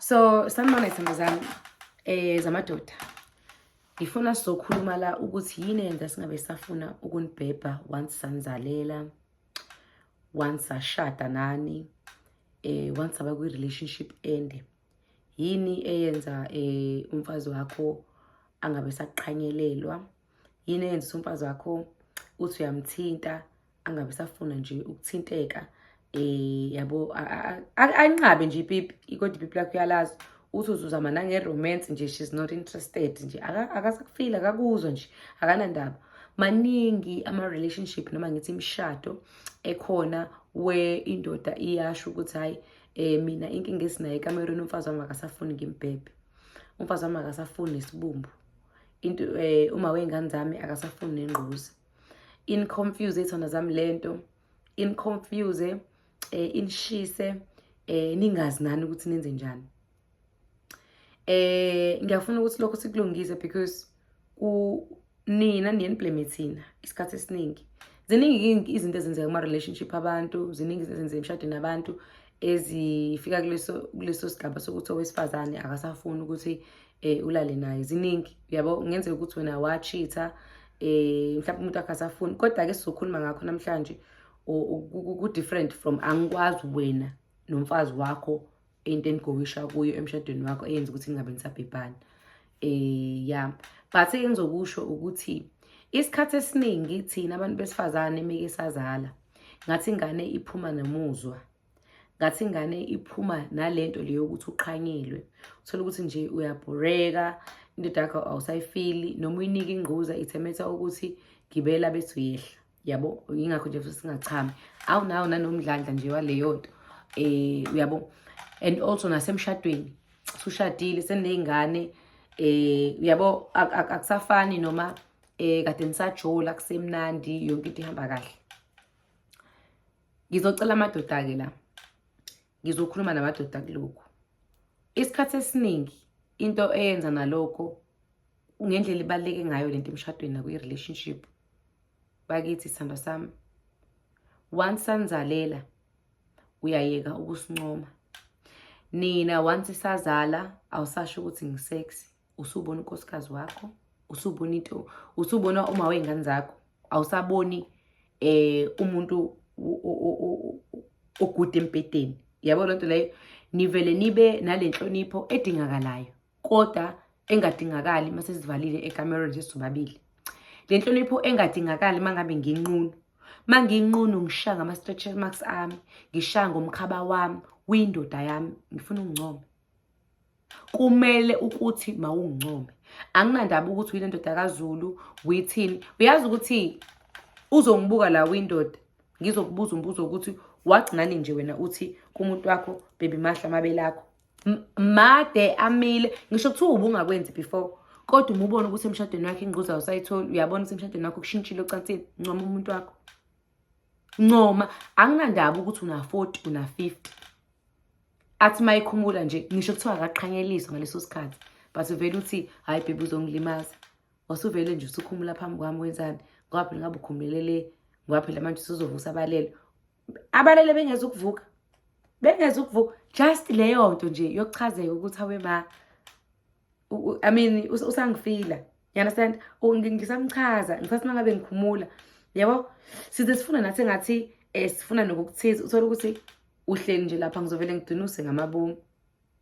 So sanibona iy'thando zami zamadoda. Ngifuna sizokhuluma la ukuthi yini eyenza singabe safuna ukunibhebha once sanizalela, once sashada nani, once saba kwi-relationship ende. Yini eyenza umfazi wakho angabe saqhanyelelwa? Yini eyenza umfazi wakho uthi uyamthinta angabe safuna nje ukuthinteka, yabo, anqabe nje ipipi, kodwa ipipi lakho uyalazi, uthi uzuzama nange-romance nje, she's not interested nje, akasakufili, akakuzwa nje, akanandaba. Maningi ama-relationship, noma ngithi imishado ekhona where indoda iyasho ukuthi, "Hayi, mina inkinga esinayo ekamerweni, umfazi wami akasafuni ngimbhebhe, umfazi wami akasafuni nesibumbu into, uma wey'ngane zami akasafuni nengquza." In-confuse iy'thando zami lento, in-confuse, inishise, ningazi nani ukuthi nenze njani. Ngiyafuna ukuthi lokho sikulungise because ku nina niye ni-blame thina isikhathi esiningi. Ziningi izinto ezenzeka kuma-relationship abantu, ziningi izinto ezenzeka emshadweni abantu ezifika kuleso sigaba sokuthi owesifazane akasafuni ukuthi ulale naye. Ziningi, uyabo, kungenzeka ukuthi wena wa-cheat-a, mhlawumbe umuntu akasafuni, kodwa-ke sizokhuluma ngakho namhlanje ku-different from angikwazi wena nomfazi wakho into enigowisha kuyo emshadweni wakho eyenza ukuthi ningabe nisabhebhana. Ya, but engizokusho ukuthi isikhathi esiningi thina abantu besifazane meke sazala, ngathi ingane iphuma nomuzwa, ngathi ingane iphuma nalento leyo ukuthi uqhanyelwe, uthola ukuthi nje uyabhoreka, indoda yakho awusayifili, noma uyinike ingquza ithemethwa ukuthi gibela bese uyehla, yabo. Yingakho nje futhi singachami, awunawo nanomdlandla nje waleyo nto, uyabo. And also nasemshadweni, usushadile, seney'ngane, uyabo, akusafani noma kade nisajola, kusemnandi, yonke into ihamba kahle. Ngizocela amadoda-ke la, ngizokhuluma namadoda kulokhu. Isikhathi esiningi into eyenza nalokho, ngendlela ibaluleke ngayo lento emshadweni nakwi-relationship bakithi, sithandwa sami, once sanizalela uyayeka ukusincoma nina. Once sazala awusasho ukuthi ngi-sexy, usubona unkosikazi wakho, usubona into, usubona uma wey'ngane zakho, awusaboni umuntu ogude embhedeni, yabo. Lento leyo nivele nibe nale nhlonipho edingakalayo kodwa engadingakali mase sivalile ekamereni nje sobabili, le nhlonipho engadingakali mangabe nginqunu, manginqunu, ngishaya ngama-stretch marks ami, ngishaya ngomkhaba wami, uyindoda yami, ngifuna ungincome. Kumele ukuthi mawungincome, anginandaba ukuthi uyile ndoda kaZulu, uyithini, uyazi ukuthi uzongibuka la, uyindoda. Ngizokubuza umbuzo ukuthi wagcinani nje wena uthi kumuntu wakho, "Baby, mahle amabele akho, made amile," ngisho kuthiwa ubungakwenzi before, kodwa uma ubona ukuthi emshadweni wakho ingquza awusayitholi, uyabona ukuthi emshadweni wakho kushintshile ocansini, ncoma umuntu wakho, ncoma. Anginandaba ukuthi una-40, una-50, athi uma ekhumula nje, ngisho kuthiwa akaqhanyeliswa ngaleso sikhathi, but uvele uthi, "Hhayi baby, uzongilimaza, wasuvele nje usukhumula phambi kwami, wenzani?" Ngoba phela ngabe ukhumulele, ngoba phela manje usuzovusa abalele, abalele bengeze ukuvuka, bengeze ukuvuka. Just leyo nto nje yokuchazeka ukuthi awe ma, I mean, usangifila, you understand? Ngisamchaza ngisathi uma ngabe ngikhumula, yabo, size sifuna nathi engathi sifuna nokukuthiza. Uthole ukuthi uhleli nje lapha, ngizovele ngidunuse ngamabomu,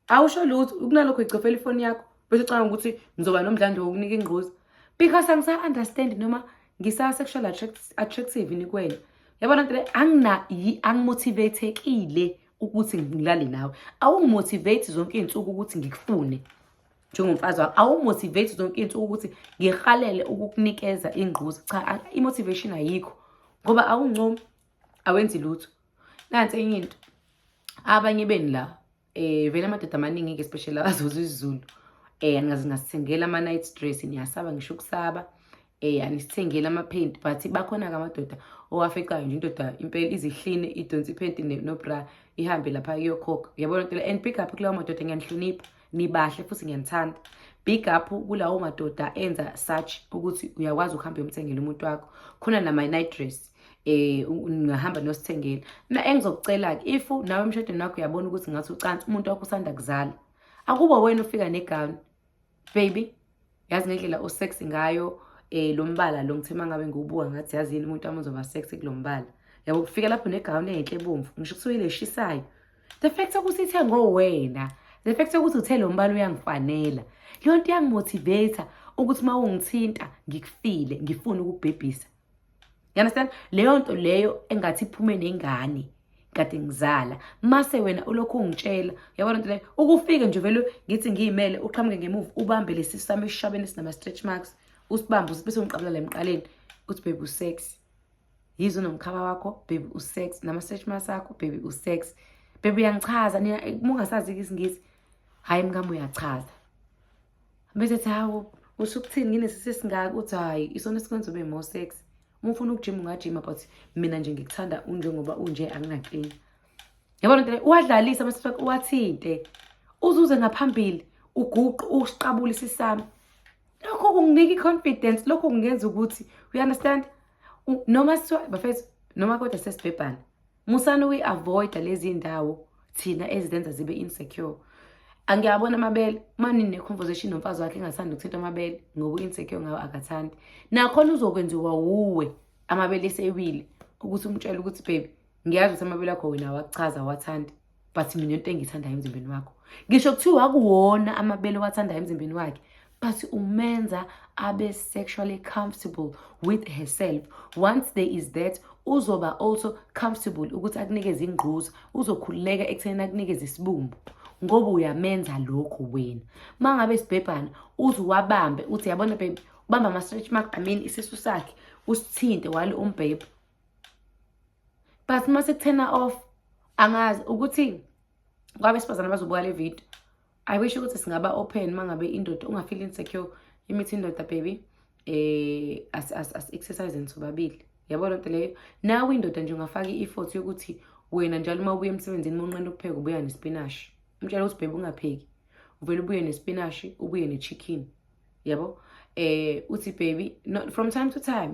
awusho lutho, kunalokho icofela ifoni yakho, bese ucabanga ukuthi ngizoba nomdlandla wokunika ingquza because angisa-understand noma ngisa-sexual attractive yini kuwena, yabona nto le. Angina angimotivatekile ukuthi ngilale nawe, awungimotivate zonke iy'nsuku ukuthi ngikufune njengomfazi wakho, awumotivate zonke iy'nsuku ukuthi ngihalele ukukunikeza ingquza. Cha, i-motivation ayikho ngoba awuncomi, awenzi lutho. Nansi enye into, abanye beni la, vele amadoda amaningi-ke, especially abazuza isiZulu, angaze ngasithengela ama-night dress, niyasaba ngisho ukusaba, anisithengeli amaphenti, but bakhona-ke amadoda owaficayo nje indoda impela izihline, idonse iphenti no-bra, ihambe lapha iyokhokha, uyabona nto le. And big up kulawo madoda, ngiyanihlonipha, nibahle futhi ngiyanithanda. Big up kulawo madoda enza such ukuthi uyakwazi ukuhamba uyomthengela umuntu wakho khona nama-night dress, ungahamba nosithengela. Na engizokucela-ke, if nawe emshadweni wakho uyabona ukuthi ngathi ucansi, umuntu wakho usanda kuzala, Akuba wena ufika negown, baby, yazi ngendlela osexy ngayo, lo mbala lo ngithe mangabe ngiwubuka ngathi yazi yini umuntu wami uzoba sexy kulo mbala. Yabo, kufika lapho negown enhle ebomvu, ngisho kuthiwa ile eshisayo. The fact ukuthi ithe ngowena, the fact ukuthi uthe lo mbala uyangifanela, leyo nto iyangimotivate ukuthi uma ungithinta ngikufile, ngifune ukukubhebhisa. You understand? Leyo nto leyo engathi iphume nengane kade ngizala, mase wena ulokhu ungitshela, yabona nto leyo, ukufike nje vele ngithi ngiyimele, uqhamuke ngemuva ubambe lesi sami esishabeni esinama-stretch marks, usibambe bese ungiqabula la emqaleni, uthi baby usexy, yize unomkhaba wakho, baby usexy, nama-stretch marks akho, baby usexy, baby uyangichaza. Nina uma ungasazi isiNgisi, hhayi mkami uyachaza. Bese ethi hawu, usho ukuthini nginesisi esingaka? Uthi hhayi, isona esikwenza ube more sexy. Uma ufuna ukujima ungajima, but mina nje ngikuthanda unjengoba unje, anginankinga. Yabona nto leyo, uwadlalise ama-stretch, uwathinte, uzuze ngaphambili, uguqe usiqabule isisami. Lokho kunginika i-confidence, lokho kungenza ukuthi, you understand? Noma sithiwa bafethu, noma kodwa sesibhebhana, musani ukuyi-avoida lezi ndawo thina ezizenza zibe insecure. Angiyabona amabele, uma nine-conversation nomfazi wakhe engathandi ukuthinta amabele ngoba u-insecure ngawo, akathandi, nakhona uzokwenziwa wuwe amabele esewile ukuthi umtshele ukuthi baby, ngiyazi ukuthi amabele akho wena awakuchaza, awathandi, but mina into engiyithandayo emzimbeni wakho, ngisho kuthiwa akuwona amabele owathandayo emzimbeni wakhe, but umenza abe sexually comfortable with herself. Once there is that, uzoba also comfortable ukuthi akunikeze ingquza, uzokhululeka ekutheni akunikeze isibumbu ngoba uyamenza lokho wena. Uma ngabe sibhebhana, uze uwabambe, uthi yabona baby, ubamba ama-stretch mark, I mean isisu sakhe, usithinte wale umbhebha. But uma sekuthena off, angazi ukuthi kwabesifazane abazobuka le video, I wish ukuthi singaba open. Uma ngabe indoda ungafeel insecure, imithi indoda, baby, as as as exercise sobabili, yabo lento leyo. Nawe indoda nje ungafaka i-effort yokuthi wena njalo uma ubuya emsebenzini, uma unqena ukupheka, ubuya nespinashi. Umtshela ukuthi baby, ungapheki, uvele ubuye nespinashi, ubuye ne-chicken, yabo. Uthi baby, no, from time to time,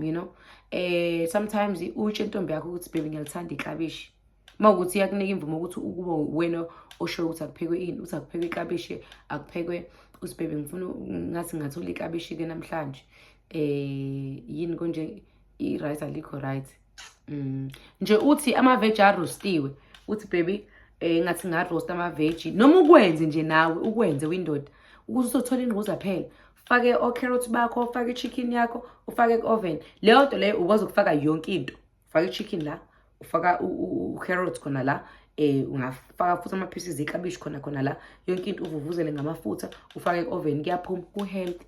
sometimes utshe intombi yakho ukuthi baby, ngiyalithanda iklabishi. Uma ukuthi iyakunika imvumo ukuthi ukuba wena osho ukuthi akuphekwe ini, uthi akuphekwe iklabishi, akuphekwe, uthi baby, ngifuna ngathi ngathola iklabishi-ke namhlanje, yini konje, i-rice alikho right. Nje uthi ama-veg arostiwe, uthi baby, ngathi ngaroast ama-veg, noma ukwenze nje nawe ukwenze windoda ukuze uzothola ingquza phela. Fake o-carrot bakho, ufake i-chicken yakho, ufake ku-oven. Leyo nto leyo ukwazi ukufaka yonke into, ufaka i-chicken la, ufaka u-carrot khona la, ungafaka futhi ama-pieces eklabishi khona khona la, yonke into uvuvuzele ngamafutha, ufake ku-oven, kuyaphuma ku-healthy,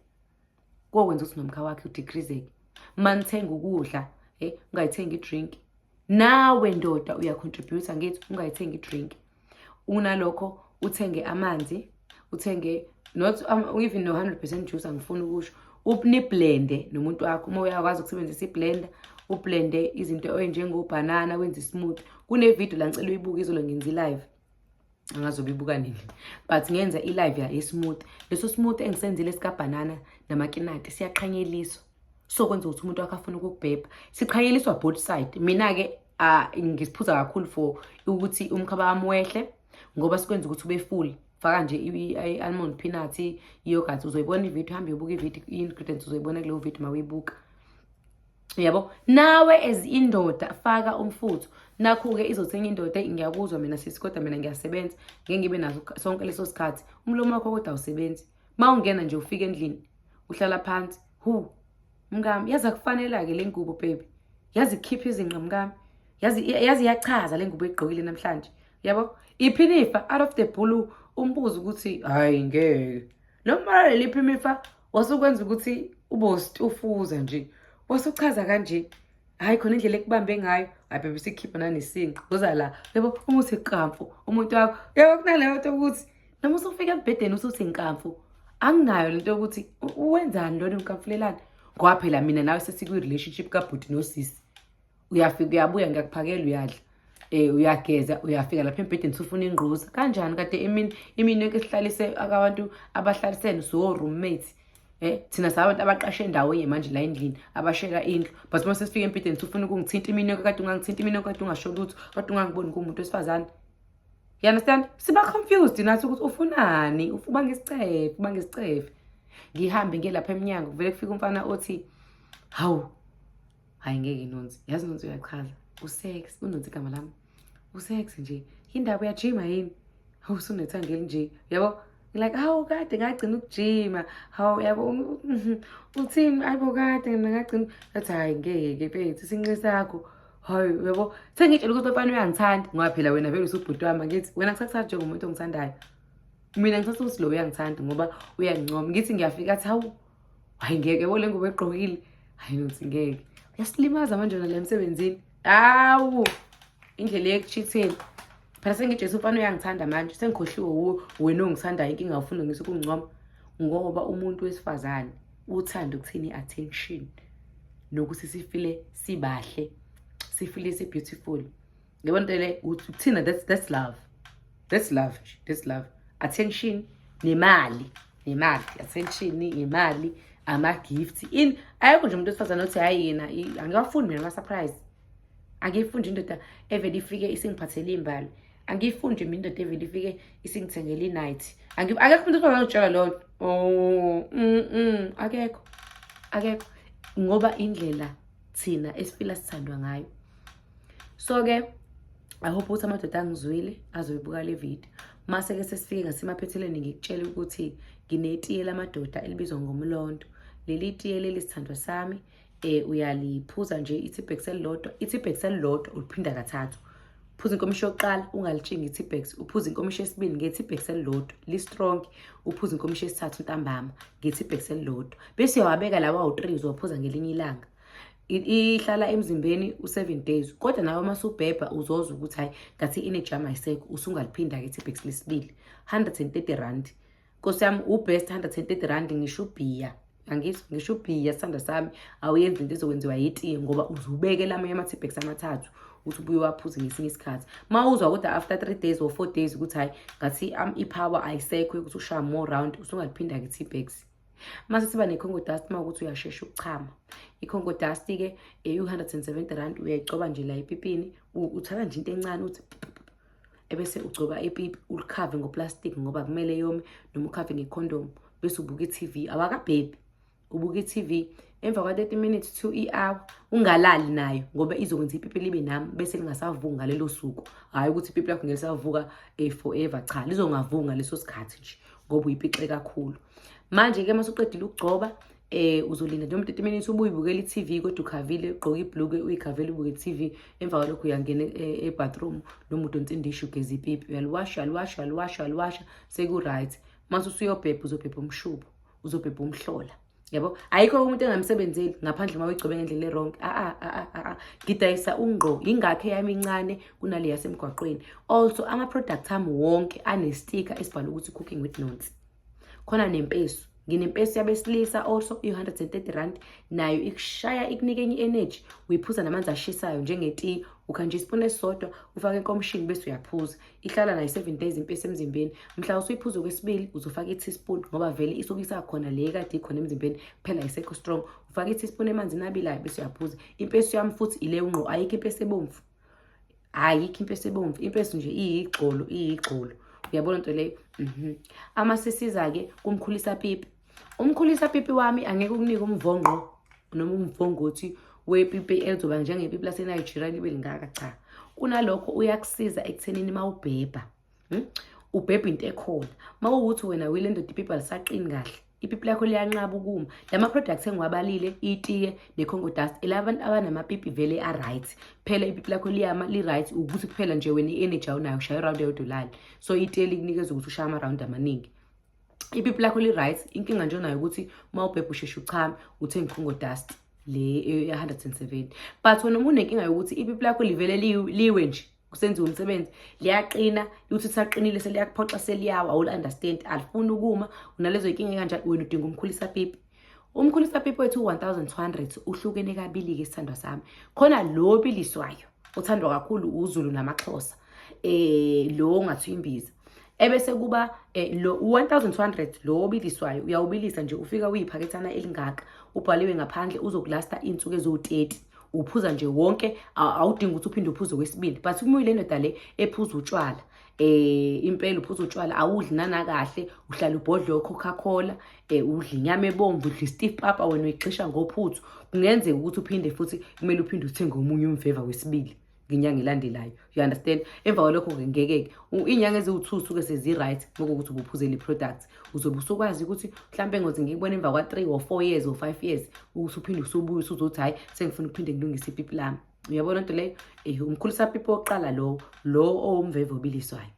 kokwenza ukuthi nomkha wakhe udecreaseke. Uma nithenga ukudla, ungayithengi i-drink. Nawe ndoda uyacontribute, ngithi ungayithengi i-drink, unalokho uthenge amanzi, uthenge not even no 100% juice, angifuni ukusho, niblende nomuntu wakho. Uma uyakwazi ukusebenzisa iblender, ublende izinto ey'njengobhanana, wenze ismoothie. Kune-video la, ngicela uyibuke, izolo ngenza i-live, angazobe ibuka nini, but ngenza i-live ya ye-smoothie. Leso smoothie engisenzile sikabhanana namakinati siyaqhanyeliswa, so kwenza ukuthi umuntu wakho afune ukukubhebha. Siqhanyeliswa both side. Mina-ke ngisiphuza kakhulu for ukuthi umkhaba wami wehle ngoba sikwenza ukuthi ube full. Faka nje i-almond, peanut, i-yogurt. Uzoyibona ividiyo, hambe uyobuka ividiyo, i-ingredients uzoyibona kuleyo video uma uyibuka, yabo. Nawe as indoda faka umfutho. Nakhu-ke izothenga indoda, ngiyakuzwa mina sisi, kodwa mina ngiyasebenza, ngeke ngibe naso sonke leso sikhathi. Umlomo wakho kodwa awusebenzi. Uma ungena nje, ufika endlini, uhlala phansi, hu mkami, yazi akufanela-ke le ngubo baby, yazi khipha izinqa mkami, yazi yazi iyachaza le ngubo egqokile namhlanje, yabo. Iphinifa out of the blue, umbuzo ukuthi hayi ngeke lo mbala, leli phinifa wasukwenza ukuthi ube usitufuza nje, wasuchaza kanje, hhayi khona indlela ekubambe ngayo, hayi baby, sikhipha nanesinqa uza la, yabo. Uma uthi qamfu umuntu wakho, yabo, kunaleyo nto ukuthi noma usufika embhedeni usuthi nkamfu, anginayo lento yokuthi uwenzani lona, unkamfulelani, ngoba phela mina nawe sesikwi-relationship kabhuti nosisi. Uyafika, uyabuya, ngiyakuphakela, uyadla, uyageza, uyafika lapha embhedeni usufuna ingquza kanjani? Kade imini imini yonke sihlalise abantu abahlalisene, so roommates, thina sabantu abaqashe ndawonye manje la endlini, abashela indlu, but uma sesifika embhedeni usufuna ukungithinta. Imini yonke kade ungangithinta, imini yonke kade ungasho lutho, kade ungangiboni kuwumuntu wesifazane. You understand? Siba confused nathi ukuthi ufunani, uba ngesicefe, uba ngesicefe. Ngihambe ngiye lapha emnyango, kuvele kufika umfana othi, hawu, hayi ngeke Nonsi, yazi Nonsi uyachaza, usex, uNonsi igama lami, usex nje, indaba uyajima yini? Hawu, usunethanga elinje, yabo? Like, hawu kade ngagcina ukujima, hawu yabo, uthini, ayibo kade mina ngagcina, athi hayi ngeke mfethu, isinqe sakho. Hayi uyabo, sengitshela ukuthi lomfana uyangithanda, ngoba phela wena vele usubhuti wami, ngithi wena ngithatha njengomuntu ongithandayo. Mina ngithatha ukuthi lo uyangithanda ngoba uyangincoma. Ngithi ngiyafika athi hawu, hayi ngeke yabo le ngubo egqokile. Hayi Nonsi ngeke. Uyasilimaza manje wena la emsebenzini. Hawu, indlela yekuchitheni. Phela sengijese umfana uyangithanda manje, sengikhohliwe wuwe wena ongithandayo, inkinga ufuna ngise ukungincoma. Ngoba umuntu wesifazane uthanda ukuthini i-attention nokuthi sifile sibahle, sifile si-beautiful. Yabona into le uthina that's love. That's love nje, that's love. Attention nemali, nemali, attention imali, ama-gift. In ayikho nje umuntu wesifazane othi hayi yena angiwafuni mina ama-surprise. Angiyifuni nje indoda evele ifike isingiphathele imbali. Angiyifuni nje mina indoda evele ifike isingithengele i-night. Akekho umuntu wesifazane ozitshela leyo nto. Oh, akekho. Akekho. Ngoba indlela thina esifila sithandwa ngayo. So ke I hope ukuthi amadoda angizwile azoyibuka le video. Mase ke sesifike ngasemaphethelweni ngikutshela ukuthi nginetiye lamadoda elibizwa ngomlondo. Leli tiye leli sithandwa sami uyaliphuza nje i-Teabags elilodwa, i-Teabags elilodwa uliphinda kathathu. Phuza inkomishi yokuqala ungalitshingi i-Teabags, uphuza inkomishi yesibili nge-Teabags elilodwa, li-strong, uphuza inkomishi yesithathu ntambama nge-Teabags elilodwa. Bese uyawabeka lawa awu-3 uzowaphuza ngelinye ilanga. Ihlala emzimbeni u-7 days, kodwa nawe uma usubhebha uzozwa ukuthi hayi ngathi i-energy yami ayisekho, usungaliphinda-ke i-Teabags lesibili. 130 rand. Nkosi yami u-best 130 rand, ngisho ubhiya. Angizwa ngisho ubhiya sithanda sami, awuyenzi into ezokwenziwa yitiye ngoba uzubeke lamanye ama-Teabags amathathu ukuthi ubuye waphuze ngesinye isikhathi. Uma uzwa kodwa after 3 days or 4 days ukuthi hayi ngathi i-power ayisekho yokuthi ushaya more round, usungaliphinda-ke i-Teabags. Mase siba ne-Congo dust, uma ukuthi uyashesha ukuchama. I-Congo dust ke eyu-170 rand, uyayigcoba nje la epipini, uthatha nje into encane uthi ebese ugcoba ipipi, ulikhave ngoplastic ngoba kumele yome, noma ukhave ngekhondom, bese ubuka i-TV. Awakabhebhi, ubuka i-TV emva kwa 30 minutes to i-hour, ungalali nayo ngoba izokwenza ipipi libe nami bese lingasavuki ngalelo suku. Hhayi ukuthi ipipi lakho ngelisavuka forever, cha, lizongavuki ngaleso sikhathi nje ngoba uyipixe kakhulu. Manje ke mase uqedile ukugcoba uzolinda nje 30 minutes ubuye ubukela i-TV, kodwa ukhavile, ugqoke ibhluke uyikhavele ubuke i-TV. Emva kwalokho uyangena e-bathroom noma udonsa indishi ugeza ipipi, uyaliwasha uyaliwasha uyaliwasha uyaliwasha, seku-right. Mase usuyobhebha, uzobhebha umshubo, uzobhebha umhlola. Yabo, ayikho umuntu engamsebenzeli ngaphandle uma uyigcobe ngendlela e-wrong. A ngidayisa ungqo, ingakho eyami incane kunale yasemgwaqweni. Also ama-product ami wonke ane-sticker esibhalwe ukuthi Cooking with Nonsi. Khona nempesu, nginempesu yabesilisa also i-130 rand, nayo ikushaya ikunike enye i-energy. Uyiphuza namanzi ashisayo njengetiye, ukha nje isipuni esisodwa ufake enkomishini bese uyaphuza. Ihlala nayo 7 days impesu emzimbeni. Mhla usuyiphuza okwesibili uzofaka i-teaspoon ngoba vele isuke isakhona le kade ikhona emzimbeni, kuphela ayisekho strong. Ufaka i-teaspoon emanzini abilayo bese uyaphuza. Impesu yami futhi ile ungqo, ayikho impesu ebomvu. Ayikho impesu ebomvu, impesu nje iyigxolo, iyigxolo. Uyabona into leyo? Amasisiza-ke kumkhulisa pipi. Umkhulisa pipi wami angeke ukunike umvongqo noma umvongothi wepipi elizoba njengepipi laseNigeria libe lingaka, cha. Kunalokho uyakusiza ekuthenini uma ubhebha, ubhebha into ekhona. Uma kuwukuthi wena wile ndoda ipipi alisaqini kahle, ipipi lakho liyanqaba ukuma. Lama products engiwabalile, itiye ne-Congo dust, elabantu abanamapipi vele a-right. Phela ipipi lakho liyama li-right, ukuthi kuphela nje wena i-energy awunayo, ushaya i-round eyodwa ulale. So itiye likunikeza ukuthi ushaya ama-round amaningi. Ipipi lakho li-right, inkinga nje onayo ukuthi uma ubhebha usheshe uchame, uthenge i-Congo dust le ya-170. But wena uma unenkinga yokuthi ipipi lakho livele liwe nje kusenziwa umsebenzi, liyaqina, uthi lisaqinile seliyakuphoxa seliyawa, awuli-understand, alifuni ukuma, unalezo y'nkinga kanjalo, wena udinga umkhulisa pipi. Umkhulisa pipi wethu u-1200, uhlukene kabili-ke sithandwa sami. Khona lo obiliswayo othandwa kakhulu uZulu namaXhosa, lo ongathi uyimbiza. Ebese kuba lo 1200 lo obiliswayo, uyawubilisa nje, ufika uyiphakethana elingaka, ubhaliwe ngaphandle, uzokulasta iy'nsuku eziwu-30. Uphuza nje wonke, awudingi ukuthi uphinde uphuze okwesibili. But uma uyile ndoda le ephuza utshwala, Impela uphuza utshwala, awudli nanakahle, uhlala ubhodle o-Coca-Cola, udla inyama ebomvu, udla i-stiff papa, wena uyigxisha ngophuthu. Kungenzeka ukuthi uphinde futhi kumele uphinde uthenge omunye umveva wesibili ngenyanga elandelayo, you understand? Emva kwalokho-ke ngeke-ke iy'nyanga eziwu-2 suke sezi-right ngokuthi ubuphuzele i-product. Uzobe usukwazi ukuthi mhlampe ngoze ngikubona emva kwa-3 or 4 years or 5 years ukuthi uphinde usubuye usuzothi, "Hhayi, sengifuna ukuphinde ngilungise ipipi lami." Uyabona nto leyo? Umkhulisa pipi wokuqala lowo, lo owumveve obiliswayo.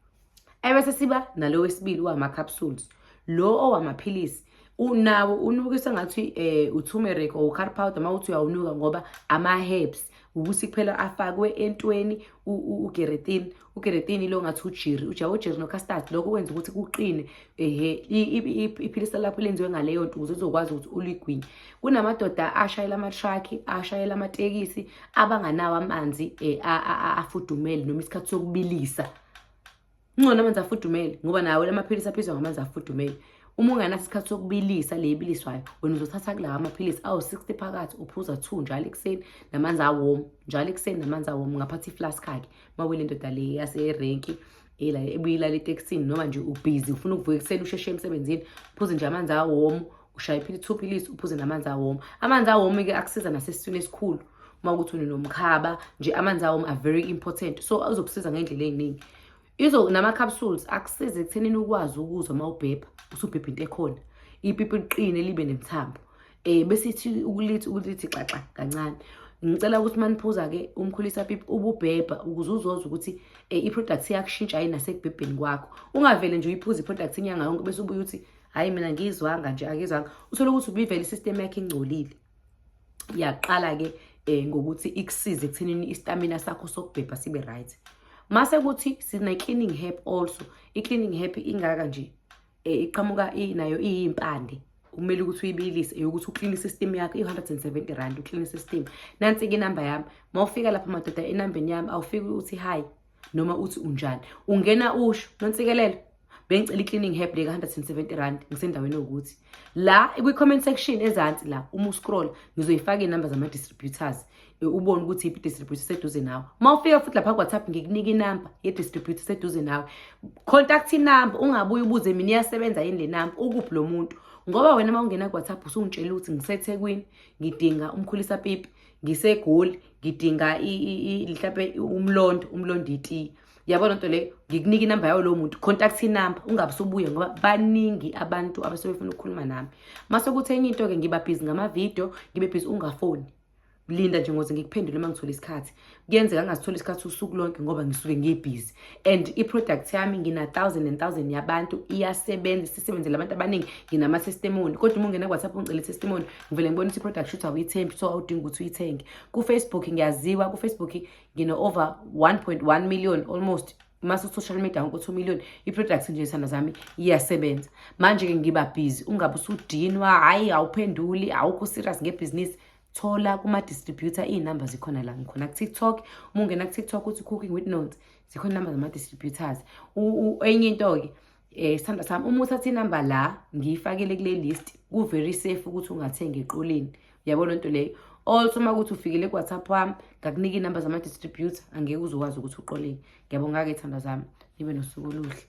Ebese siba nalo wesibili wama-capsules, lo owamaphilisi. Unawo unukisa ngathi u-turmeric or curry powder uma uthi uyawunuka, ngoba ama-herbs ukuthi kuphela afakwe entweni u-gelatin. U-gelatin lo ngathi ujiri, ujawo ujiri no-custard, lokho kwenza ukuthi kuqine. Ehe, iphilisi lapho lenziwe ngaleyo nto ukuze uzokwazi ukuthi uligwinye. Kunamadoda ashayela ama-truck, ashayela amatekisi, abanganawo amanzi afudumele noma isikhathi sokubilisa. Ngcono amanzi afudumele, ngoba nawo la maphilisi aphizwa ngamanzi afudumele. Uma ungenaso isikhathi sokubilisa le ibiliswayo, wena uzothatha kulawa amaphilisi awu-60 phakathi, uphuza 2 njalo ekuseni namanzi a-warm, njalo ekuseni namanzi a-warm. Ungaphatha i-flask-ke uma wile ndoda le yaserenki ela ebuyilala etekisini, noma nje ubhizi ufuna ukuvuka ekuseni usheshe emsebenzini, uphuze nje amanzi a-warm, ushaye two philisi, uphuze namanzi a-warm. Amanzi a-warm-ke akusiza nasesiswini esikhulu uma ukuthi unomkhaba nje. Amanzi a-warm are very important, so azokusiza ngey'ndlela ey'ningi. Izo nama-capsules akusiza ekuthenini ukwazi ukuzwa uma ubhebha, usubhebha into ekhona, ipipi liqine, libe nemithambo, bese ithi ukulithi xaxa kancane. Ngicela ukuthi maniphuza-ke umkhulisa pipi ububhebha ukuze uzozwa ukuthi i-product iyakushintsha yini nasekubhebheni kwakho. Ungavele nje uyiphuze i-product inyanga yonke bese ubuye uthi, "Hhayi, mina ngiyizwanga nje, akizwanga." Uthole ukuthi ubivele i-system yakho ingcolile. Iyaqala-ke ngokuthi ikusize ekuthenini i-stamina sakho sokubhebha sibe right. Mase kuthi sine-cleaning herb also. I-cleaning herb ingaka nje, iqhamuka nayo iyimpande, kumele ukuthi uyibilise, eyokuthi u-clean system yakho, i-R170 u-clean system. Nansi-ke inamba yami. Uma ufika lapha madoda enambeni yami, awufiki uthi hi noma uthi unjani, ungena usho, "Nonsikelelo, bengicela i-cleaning herb le ka-R170, ngisendaweni yokuthi la." Kwi-comment section ezansi la, uma u-scroll, ngizoyifaka iy'namba zama-distributors, ubone ukuthi iphi i-distributor seduze nawe. Uma ufika futhi lapha ku-WhatsApp, ngikunika inamba ye-distributor seduze nawe. Contact inamba, ungabuye ubuze mina, iyasebenza yini le namba, ukuphi lo muntu, ngoba wena uma ungena ku-WhatsApp usungitshela ukuthi ngiseThekwini, ngidinga umkhulisa pipi, ngiseGoli, ngidinga mhlampe umlondo itiye. Yabona nto leyo? Ngikunika inamba yawo lowo muntu, contact inamba, ungabe usubuye, ngoba baningi abantu abasuke befuna ukukhuluma nami. Mase kuthi enye into-ke, ngiba busy ngamavidiyo, ngibe busy, ungafoni. Linda nje ngoze ngikuphendule uma ngithola isikhathi. Kuyenzeka ngingasitholi isikhathi usuku lonke ngoba ngisuke ngibhizi, and i-product yami ngina thousand and thousand yabantu, iyasebenza, isisebenzele abantu abaningi, nginama-testimony. Kodwa uma ungena ku-WhatsApp ungicela i-testimony, ngivele ngibone ukuthi i-product shuthi awuyithembi, so awudingi ukuthi uyithenge. Ku-Facebook ngiyaziwa, ku-Facebook ngine-over 1.1 million almost, mase social media wonke 2 million. I-product nje, zithanda zami, iyasebenza. Manje-ke ngiba busy, ungabe usudinwa, hhayi, awuphenduli, awukho serious ngebhizinisi. Thola kuma-distributor, iy'namba zikhona la. Ngikhona ku-TikTok, uma ungena ku-TikTok uthi "Cooking with Notes", zikhona iy'namba zama-distributors. Enye into-ke, sithanda sami, uma uthatha inamba la ngiyifakele kule list, ku-very safe ukuthi ungathengi eqoleni. Uyabona nto leyo? Also uma kuthi ufikile ku-WhatsApp wami ngakunika iy'namba zama-distributor, angeke uze ukwazi ukuthi uqoleke. Ngiyabonga-ke, thanda zami, nibe nosuku oluhle.